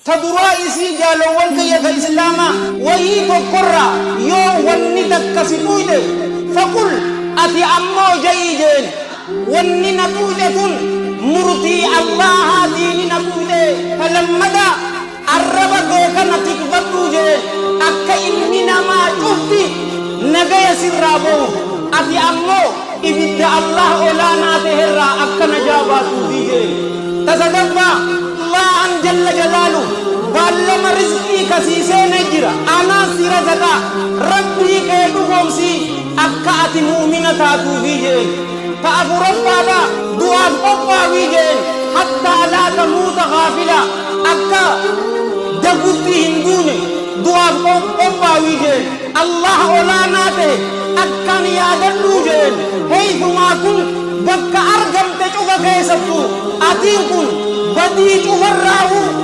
Ta duraa isii, jaalowwan kiyya ka Islaamaa, wahii tokkorraa yoo wanni takka si xuyxe, faqul, ati ammoo ja'ii jeen, wanni na xuyxe tun murtii Allaahaatiini na xuyxe. Ta lammadaa, arraba kee kana tikfadhuu jeen, akka ilmi namaa cufti nagaya sirraa bahuuf, ati ammoo ibidda Allaah olaanaa taherraa akka najaa baatuufii jeen. Ta sadaffaa, Allaahan jalla jalaaluh baallama rizqii ka sii seene jira, anaa si razaqaa, Rabbii kee dhugoomsi akka ati mu'mina taatuufii jeen. Ta afuraffaadhaa, du'aaf qophaawii jeen, hattaa laa tamuuta ghaafilaa, akka dagutti hin duune du'aaf qophaawii jeen. Allaah olaanaa tahe akkaan yaadadhuu jeen, heythumaa kunt, bakka argamte cufa keessattuu, atiin kun badii cufarraahuu.